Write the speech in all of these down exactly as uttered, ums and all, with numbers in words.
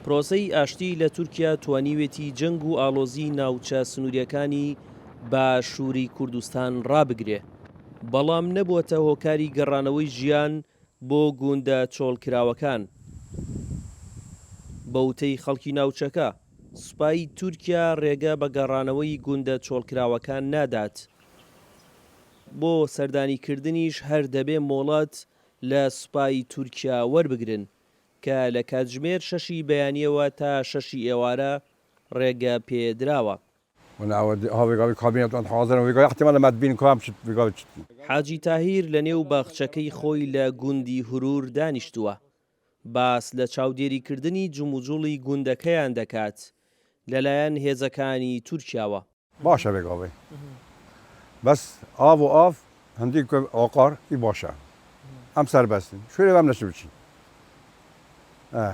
پرۆسەی ئاشتی لە تورکیا توانیوێتی جەنگ و ئاڵۆزی ناوچە سنووریەکانی باشووری کوردستان ڕابگرێ، بەڵام نەبووەتە هۆکاری گەڕانەوەی ژیان بۆ گوندە چۆڵکراوەکان. بە وتەی خەڵکی ناوچەکە، سوپای تورکیا ڕێگە بە گەڕانەوەی گوندە چۆڵکراوەکان نادات. بۆ سەردانیکردنیش هەر دەبێ مۆڵەت لە سوپای تورکیا وەربگرن، کە لە کاتژمێر شەشی بەیانیەوە تا شەشی ئێوارە ڕێگە پێدراوە. Hûn ew ha vêgavî kabînet an hazir in, vêgavî ihtimal me dibînin ku em çi vêgavî çi. حاجی تاهیر لە نێو باخچەکەی خۆی لە گوندی هورور دانیشتووە. باس لە چاودێریکردنی جموجوڵی گوندەکەیان دەکات لەلایەن هێزەکانی تورکیاوە. Baş e vêgavê. Bes av û av hindî ku aqar î baş e. Em serbest in. Şûrê em neşin biçin. E.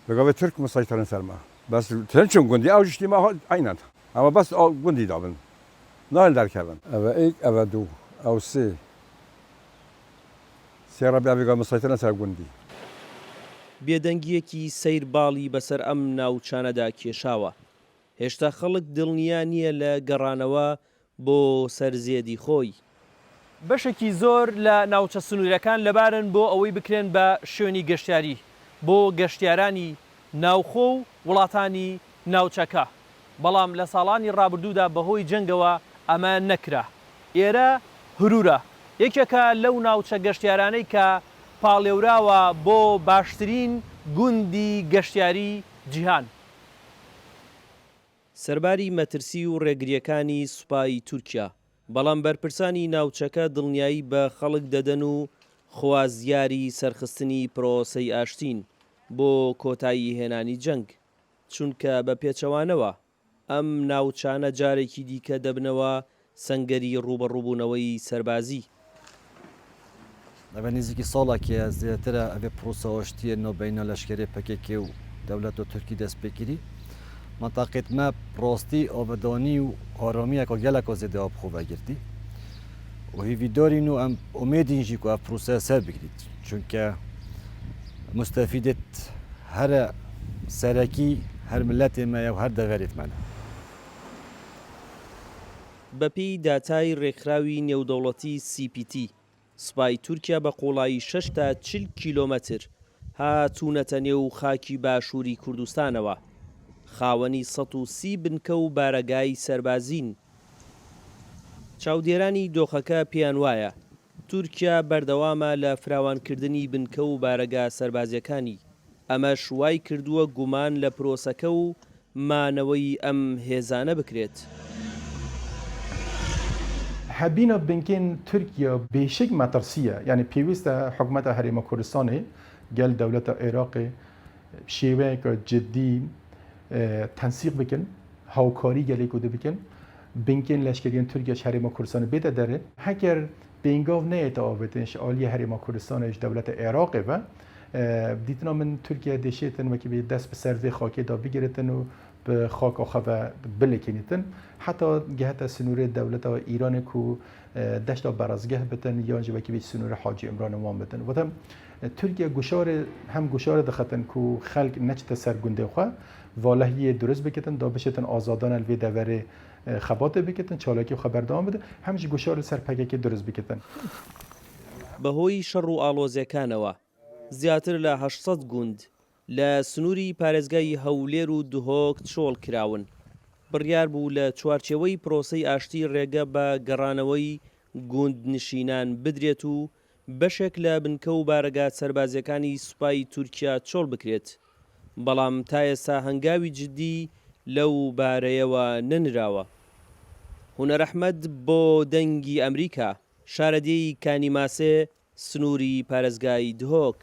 Vêgavê Tirk musaytir in ser me. Bes tren çûn gundî, ew ji tîma ha-, eynen. Ama bes a-, gundî dabin. Nayên derkevin. Eve êk, eve du, ew sê. Sê Rebî vêga musaytir in ser gundî. بێدەنگیەکی سەیر باڵی بەسەر ئەم ناوچانەدا کێشاوە. هێشتا خەڵک دڵنیا نییە لە گەڕانەوە بۆ سەر زێدی خۆی. بەشێکی زۆر لە ناوچە سنوورەکان لەبارن بۆ ئەوەی بکرێن بە شوێنی گەشتیاری بۆ گەشتیارانی ناوخۆ و وڵاتانی ناوچەکە. بەڵام لە ساڵانی ڕابردوودا بەهۆی جەنگەوە ئەمە نەکرا. ئێرە هورورە یەکێکە لەو ناوچە گەشتیارانەی کە پاڵێوراوە بۆ باشترین گوندی گەشتیاری جیهان. سەرباری مەترسی و ڕێگریەکانی سوپای تورکیا، بەڵام بەرپرسانی ناوچەکە دڵنیایی بە خەڵک دەدەن و خوازیاری سەرخستنی پرۆسەی ئاشتین بۆ کۆتایی هێنانی جەنگ، چونکە بە پێچەوانەوە ئەم ناوچانە جارێکی دیکە دەبنەوە سەنگەری ڕوبەڕووبوونەوەی سەربازی. Eve nêzîkî salekê ye zêdetir e evê prosa aştiyê navbeyna leşkerê P K K û dewleta Tirkî dest pê kirî. Mintaqêt me rastî avedanî û aramiyeka geleka zêde av xwe vegirtî. Û hêvîdarîn û em umêdîn jî ku ev proseya ser bigirît. Çunke mustefîdêt here serekî her miletê me ye û her deverêt me ne. بەپێی داتای ڕێکخراوی نێودەوڵەتی C P T، سوپای تورکیا بە قوڵایی شەش تا چل کیلۆمەتر هاتوونەتە نێو خاکی باشووری کوردستانەوە. خاوەنی سەد و سی بنکە و بارەگای سەربازین. چاودێرانی دۆخەکە پێیان وایە تورکیا بەردەوامە لە فراوانکردنی بنکە و بارەگا سەربازیەکانی. ئەمەش وای کردووە گومان لە پرۆسەکە و مانەوەی ئەم هێزانە بکرێت. Hebîna binkên Tirkiye bêşik metirsî ye. Yanî pêwîst e hikûmeta Herêma Kurdistanê gel dewleta Iraqê şêweyeke cidî, e, tensîq bikin, hawkarî gelê Kurdî bikin. Binkên leşkeriyên Tirkiye ji Herêma Kurdistanê bête derê. Heger pêngav neyête avêtin ji aliyê Herêma Kurdistanê ji dewleta Iraqê ve, e, dîtina min Tirkiye dêşêtin wekî bê dest bi ser vê xakê de bigiritin û bi xaka xwe ve bilikînitin. Heta gihete sinûrê dewleta Îranê ku, e, deşta berezgeh bitin yan jî wekî bê sinûrê Hacî Îmranê wan bitin. Wate, e, Tirkiye guşarê, hem guşarê dixetin ku xelk neçite ser gundê xwe, valehiyê durist bikitin, da bişêtin azadan li vê deverê, e, xebatê bikitin, çalakî xwe berdewam bidin, hem jî guşarê ser P K K durist bikitin. بەهۆی شەڕ و ئاڵۆزیەکانەوە زیاتر لە هەشت سەد گوند لە سنووری پارێزگای هەولێر و دهۆک چۆڵ کراون. بڕیار بوو لە چوارچێوەی پرۆسەی ئاشتی ڕێگە بە گەڕانەوەی گوندنشینان بدرێت و بەشێک لە بنکە و بارەگا سەربازیەکانی سوپای تورکیا چۆڵ بکرێت، بەڵام تا ئێستا هەنگاوی جدی لەو بارەیەوە نەنراوە. هونەر ئەحمەد بۆ دەنگی ئەمریکا، شارەدێی کانیماسێ، سنووری پارێزگای دهۆک.